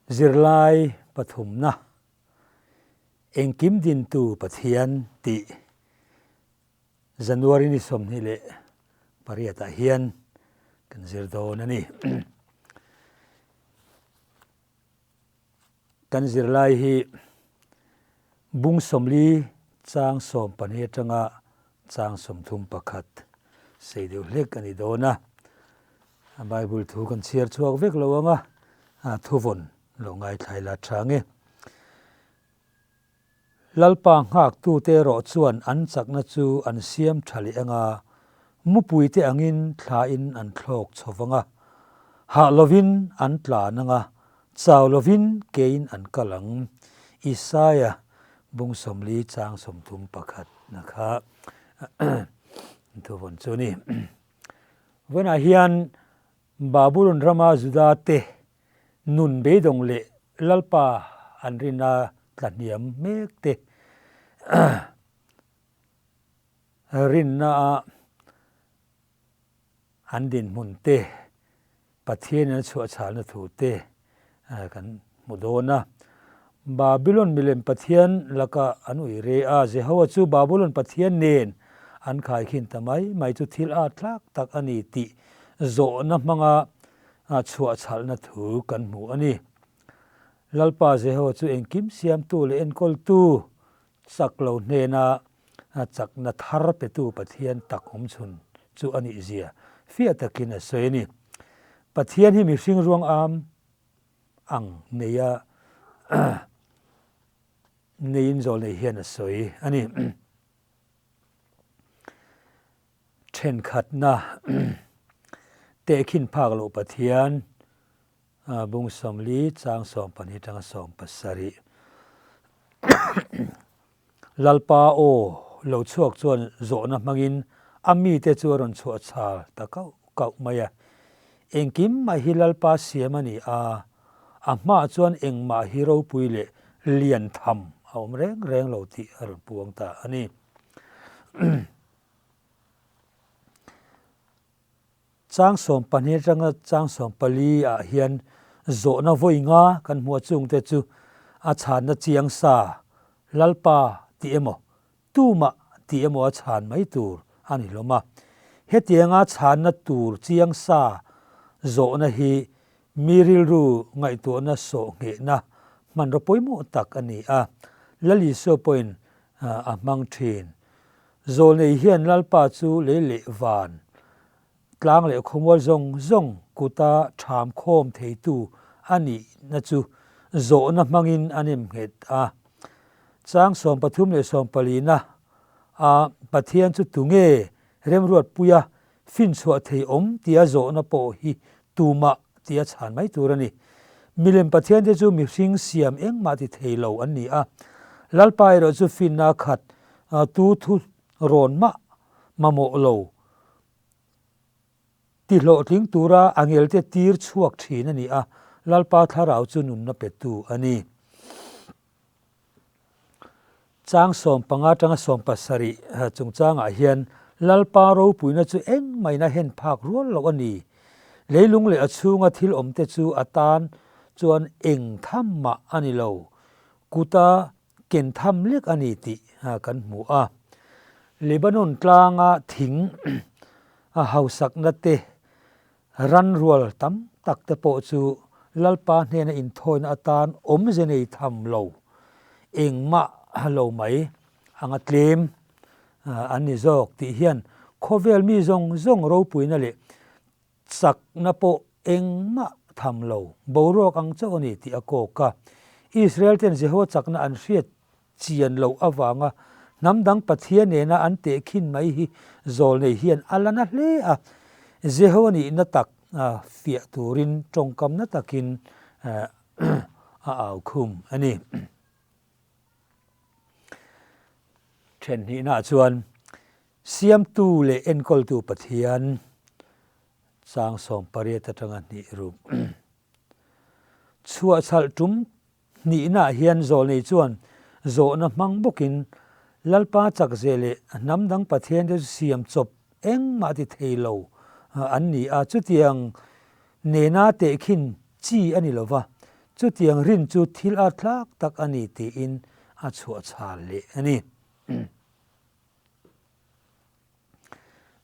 Zirlai pathumna, Engkim dintu Pathian tih January ni 28 ah hian kan zir dawn a ni. Kan zirlai hi bung 40 chang 12 atanga chang 31 sei deuh hlek a ni dawn a. Bible thu kan chhiar chhuak vek lo ang a, thuvawn lo ngaithlai la tha nge. Lalpa nghaktute erawh chuan an chakna chu an siam tha leh ang a, mupuite angin thlain an thlawk chho vang a, hah lovin an tlan ang a, chau lovin kein an kal ang. Isaia bung 40 chang 31 na kha thuvawn chu a ni. Vawiinah hian Babulon rama Juda te nun beidawng leh Lalpa an rinna tlahniam mek te rinna a an dinhmun te, Pathian in a chhuahchhalna thu te kan hmu dawn a. Babylon milem pathian laka an ui re a, Jehovah chu Babylon pathian nen an khaikhin ta mai mai chu thil at thlak tak a ni tih zawhna hmanga chhuahchhalhna thu kan hmu a ni. Lalpa Jehovah chu engkim siamtu leh enkawltu chak lo hnena chakna thar petu Pathian tak awmchhun chu a nih zia fiah takin a sawi a ni. Pathian hi mihring ruang am ang neia neiin zawl nei hian a sawi a ni. Thenkhatna tehkhin phak loh Pathian bung 40 chang 12 tanga 17. Lalpa aw lo chhuak chuan zawhna hmangin a mite chu a rawn chhuah chhal ta kauh kauh mai a. Engkim mah hi Lalpa siam a ni a, a hmaah chuan engmah hi ropui leh lian tham a awm reng reng lo tih a rawn puang ta a ni. Chang 12 atanga chang 14 ah hian zawhna vawi nga kan hmu a, chungte chu a chhanna chiang sa Lalpa tih emaw tumah tih emaw a chhan mai tur a ni hlawm a. Hetianga chhanna tur chiang sa zawhna hi mi rilru ngaihtuahna sawh nghehna hmanraw pawimawh tak a ni a, Lal Isua pawhin a hmang thin. Zawlnei hian Lalpa chu lei leh van, tlang leh khawmual zawng zawng kuta tham khawm theitu a nihna chu zawhna hmangin a nem nghet a. Chang 13 leh 14 na a Pathian chu tunge remruatpuia finchhuah thei awm tia zawhna pawh hi tumah tia chhan mai tur a ni. Milem Pathiante chu mihring siam engmah ti thei lo an ni a, Lalpa erawh chu finna khat tu thu rawn mah mamawh lo ti hlawhtling tura a ngelte tir chhuak thin a ni a, Lalpa thlarau chu nunna petu a ni. Chang 15 atanga 17 chungchangah hian Lalpa ropuina chu engmahin a hen phak rual loh a ni. Leilung leh a chhunga thil awmte chu a tan chuan eng tham mah a ni lo, kuta ken tham lek a ni tih kan hmu a. Lebanon tlanga thing a hausakna te, ran rual tam tak te pawh chu Lalpa hnena inthawina atan awmze nei tham lo, engmah lo mai anga tlem an ni zawk tih hian khawvel mi zawng zawng ropuina leh chakna pawh engmah tham lo boruak ang chauh a ni tih a kawk a. Israel ten Jehovah chakna an hriat chian loh avanga hnam dang Pathian nena an tehkhin mai hi zawlnei hian a la na hle a, Jehovah nihna tak fiah turin tawngkamna takin a au khum a ni. Thenhnihnaah chuan Siamtu leh Enkawltu Pathian chang 18 atanga hnih rup chhuahchhalh tum hnihnaah hian zawlnei chuan zawhna hmang bawkin Lalpa chakzeh leh hnam dang Pathiante chu siam chawp engmah ti thei lo an ni a, chutiang nena tehkhin chi a ni lova. Chutiang rin chu thil arthlak tak a ni tiin a chhuahchhal leh a ni.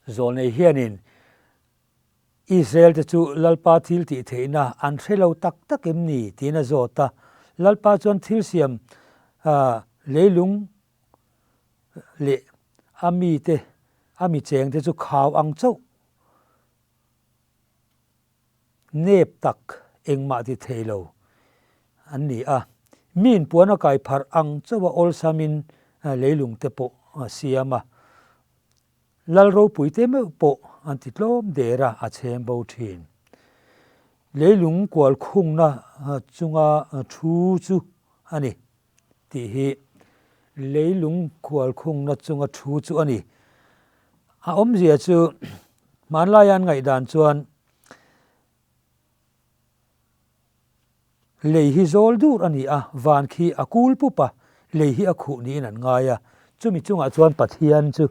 Zawlnei hianin Israel-te chu Lalpa thil tih theihna an hre lo tak tak em ni tiin a zawt a. Lalpa chuan thil siam leilung leh a mite, a mi chengte chu khau ang chauh nep tak engmah ti thei lo an ni a. Miin puan a kai pharh ang chauha awlsamin leilung te pawh a siam a. Lal ropui te meuh pawh an ti tlawm der a, a chhem bo thin. Leilung kual khungna chunga thu chu a ni tih hi leilung kual khungna chunga thu chu a ni. A awmzia chu hmanlaia an ngaihdan chuan Lei hi zawl dur a ni a, van khi a kul pup a, lei hi a khuh niin an ngai a, chumi chungah chuan Pathian chu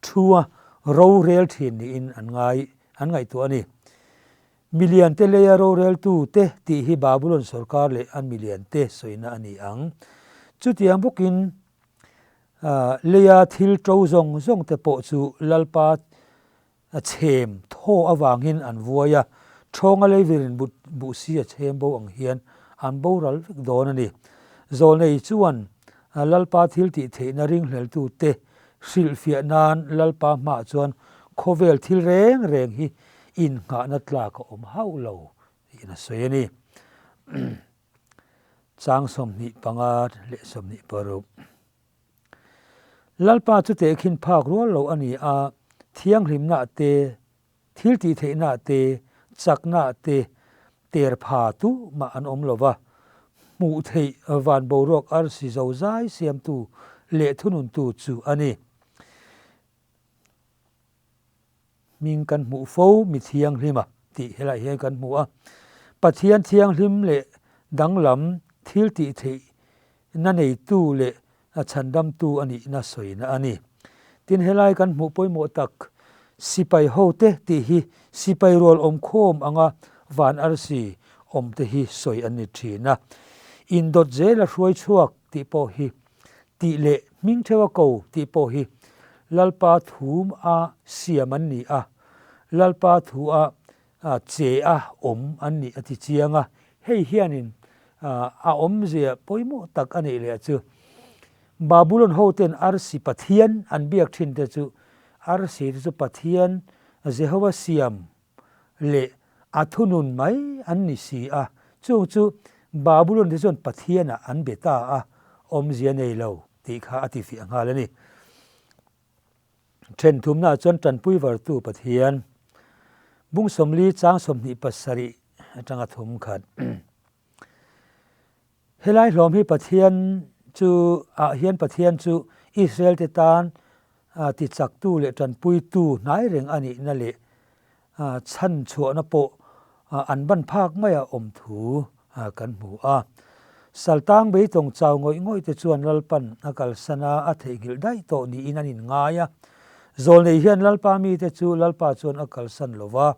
thu a rorel thin niin an ngai an ngaihtuah a ni. Miliante leia roreltu te tih hi Babulon sorkar leh a miliante sawina a ni ang. Chutiang bawkin leia thil to zawng zawng te pawh chu Lalpa A chhem thaw avangin an vuai a, ṭhawnga leivirin buh si a chhem bo ang hian an boral vek dawn a ni. Zawlnei chuan Lalpa thil tih theihna ringhleltute hrilhfiah nan Lalpa hmaah chuan khawvel thil reng reng hi innghahna tlak a awm hauh lo tiin a sawi a ni. Chang 25 leh 26. Lalpa chu tehkhin phak rual lo a ni a, thianghlimna te, thil tihtheihna te, chakna te, ter pha tu mah an awm lo va, hmuh theih van boruak arsi zozai siamtu leh thununtu chu a ni. Hming kan hmuh fo mi thianghlima tih helaiah hian kan hmu a. Pathian thianghlim leh danglam thil tih theihna neitu leh chhandamtu a nihna sawina a ni. Tin, helai kan hmuh pawimawh tak sipai hote tih hi sipai rual awmkhawm anga van arsi awmte hi sawi an ni thin a. Indawt zela hruai chhuak tih pawh hi tih leh hming theuha ko tih pawh hi Lalpa thum a siam an ni a, Lalpa thu a che a awm an nih a ti chiang a, hei hianin a awmzia pawimawh tak a nih leh chu Babulon hoten arsi Pathian an biak thin te chu arsi te chu Pathian Jehova siam leh a thunun mai an ni si a, chung chu Babulon te chuan Pathianah an be ta a, awmzia nei lo tih kha a tifiah nghal a ni. Thenthumnaah chuan tanpui vartu Pathian, bung 40 chang 27 atanga thum khat. Helai hlawm hi Pathian chu ah hian Pathian chu Israel te tan tichaktu leh tanpuitu hnai reng a nihna leh chhan chhuahna pawh an ban phak maia awm thu kan hmu a. Saltang beitawng chau ngawih ngawih te chuan Lalpan a kalsan a, a theihnghilh daih tawh niin an inngai a. Zawlnei hian Lalpa mite chu Lalpa chuan a kalsan lo va,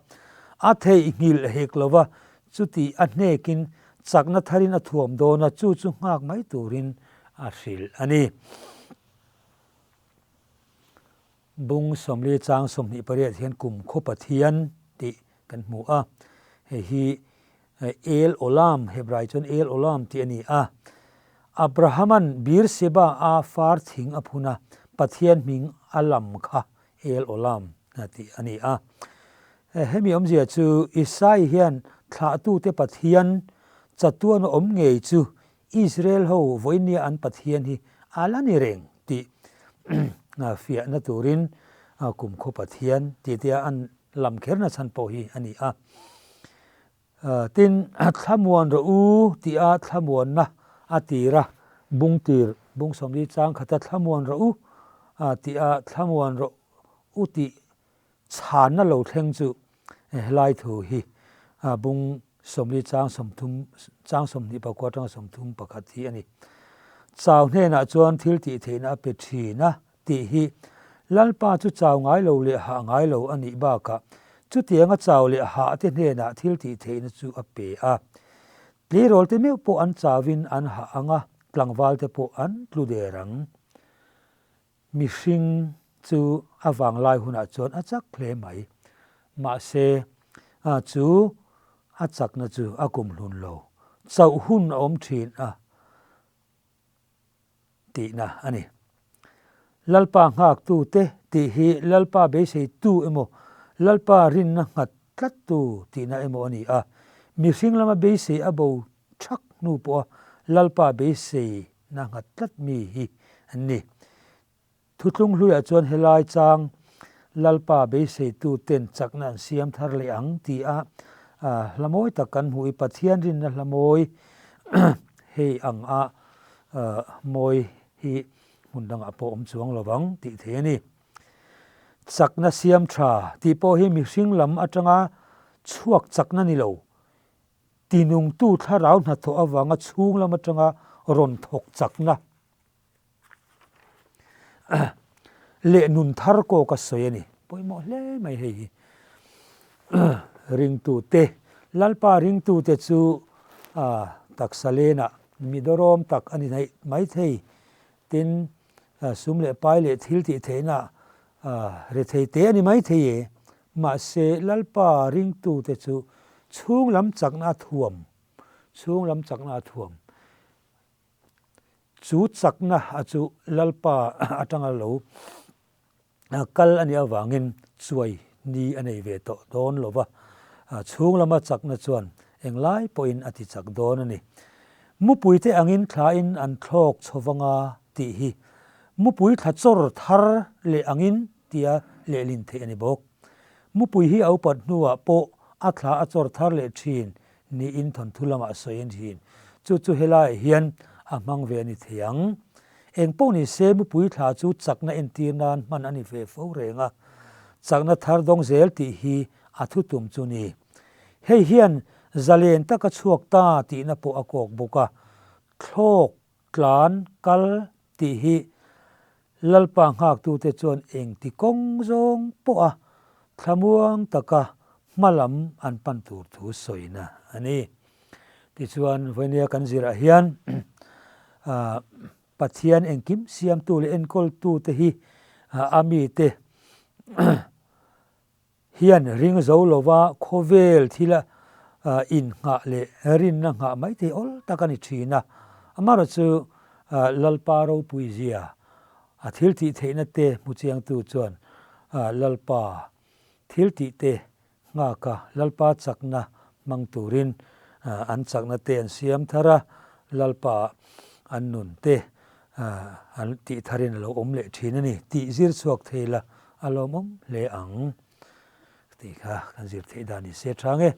a theihnghilh hek lo va, Chuti a hnekin chakna tharin a thuam dawn a, chu chu nghak mai turin a hrilh a ni. Bung 40 chang 28 hian kum khaw Pathian tih kan hmu a, hei hi El Olam, Hebrai chuan El Olam tih a ni a. Abrahama'n Beersheba a far thing a phun a, Pathian hming a lam kha El Olam tih a ni a. Hemi awmzia chu Isai hian thlahtute Pathian chatuan a awm ngei chu Israel ho vawinia an Pathian hi a la ni reng tih fiahna turin kumkhaw Pathian tih te an lam kherna chhan pawh hi a ni a. Tin, thlamuan rawh u tia thlamuanna a tir a, bung tir, bung 40 chang khata thlamuan rawh u tia thlamuan rawh u tih chhanna lo thleng chu helai thu hi bung 40 chang 30 chang 24 atanga 31 hi a ni. Chau hnenah chuan thil tih theihna a pe thin a tih hi Lalpa chu chau ngai lo leh hah ngai lo a nih bakah chutianga chau leh hah te hnenah thil tih theihna chu a pe a. Tleirawl te meuh pawh an chauin an hah ang a, tlangval te pawh an tlu der ang. Mihring chu a vanglai hunah chuan a chak hle mai. Mahse, chu a chakna chu a kumhlun lo. Chauh hun a awm thin a tihna a ni. Lalpa nghaktute tih hi Lalpa beiseitu emaw, Lalpa rinna nghat tlattu tihna emaw a ni a. Mihring lama beisei a bo thak hnu pawha Lalpa beiseina nghat tlat mi hi an ni. Thutlung hluiah chuan helai chang Lalpa beiseitu ten chakna an siam thar leh ang ti a hla mawi tak kan hmuh i Pathian rinna hla mawi hei ang a mawi hi hmun dangah pawh awm chuang lo vang tih thei a ni. Chakna siam tha tih pawh hi mihring lam atanga chhuak chakna ni lo, tinungtu thlarau hnathawh avanga chhung lam atanga rawn thawk chakna. Leh nun thar kawk a sawi a ni. Pawimawh hle mai hei hi. Ringtute, Lalpa ringtute chu taksa lenah mi dawrawm tak a ni theih mai thei. Tin, sum leh pai leh thil tih theihna rethei te a ni mai thei e. Mahse, Lalpa ringtute chu chhung lam chakna a thuam, chhung lam chakna a thuam. Chu chakna a chu Lalpa atanga lo kal a nih avangin chuai ni a nei ve tawh dawn lo va, chhung lama chakna chuan englai pawhin a ti chak dawn a ni. Mupuite angin thlain an thlawk chho vanga tih hi mupui thla chawr thar leh angin tia lehlin theih a ni bawk. Mupui hi a upat hnuah pawh a thla a chawr thar leh thin niin thawnthu lamah sawi a ni. Chu chu helaiah hian a hmang ve a ni thei ang. Eng pawh ni se mupui thla chu chakna entir nan hman a ni ve fo reng a, chakna thar dawng zel tih hi a thutum chu ni. Hei hian zalen taka chhuak ta tihna pawh a kawk bawk a, thlawk, tlan, kal tih hi Lalpa nghaktute chuan engti kawng zawng pawha thlamuang taka hma lam an pan tur thu sawina a ni. Tichuan, vawinia kan zirah hian Pathian engkim siamtu leh enkawltute hi a mite hian ring zo lova khawvel thila innghah leh rinna nghah mai thei awl tak a ni thin a. Amaherawhchu Lalpa ropui zia a thil tih theihna te hmu chiangtu chuan Lalpa thil tih te nghak a, Lalpa chakna hmang turin an chakna te an siam thar a, Lalpa an nun te an tih tharin a lo awm leh thin a ni tih zir chhuak thei la a lawmawm hle ang tih kha kan zir theih dan ni se tha nge.